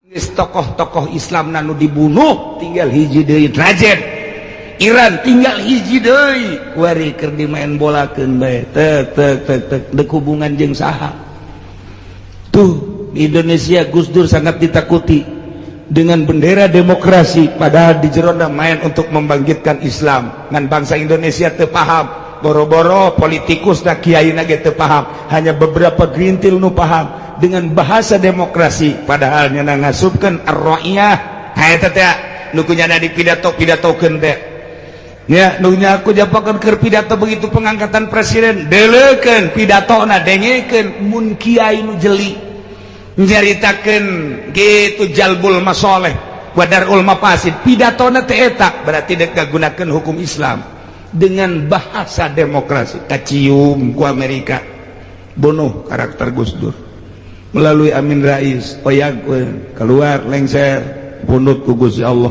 Geus tokoh-tokoh Islam nu dibunuh tinggal hiji deui. Rajen Iran tinggal hiji deui, kuari keur dimain bolakeun bae, tek tek tek tek, dek hubungan jeung saha tuh. Di Indonesia Gus Dur sangat ditakuti dengan bendera demokrasi, padahal di jerona main untuk membangkitkan Islam. Ngan bangsa Indonesia teu paham, boro-boro politikus da kiai ge teu paham, hanya beberapa gerintil nu paham dengan bahasa demokrasi, padahal nyana ngasupkeun ar-ra'iyah. Ha, eta teh nu ku nyana di pidato-pidatokeun teh ya, nu nya aku japakeun keur pidato begitu pengangkatan presiden. Deleukeun pidatona, dengekeun, mun kiai nu jeli nyaritakeun gitu jalbul masoleh wa darul mafasid, pidatona teh eta berarti dek ngagunakeun hukum Islam dengan bahasa demokrasi. Kacium ku Amerika, bunuh karakter Gus Dur melalui Amin Rais, oyag keluar, lengser, pundut ku Gusti Allah.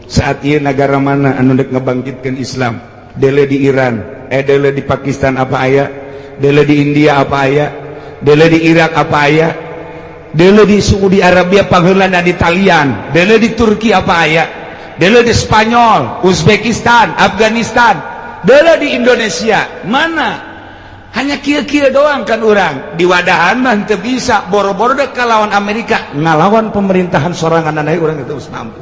Saat ini negara mana anu dek ngebangkitkan Islam? Dele di Iran, eh, dele di Pakistan apa aya? Dele di India apa aya? Dele di Irak apa aya? Dele di Saudi Arabia, pangheulana di Talian. Dele di Turki apa aya? Dele di Spanyol, Uzbekistan, Afghanistan. Dele di Indonesia mana? Hanya kieu-kieu doang kan. Urang di wadahan mah teu bisa, boro-boro dek kalawan Amerika, ngalawan pemerintahan sorangan, urang itu mampu.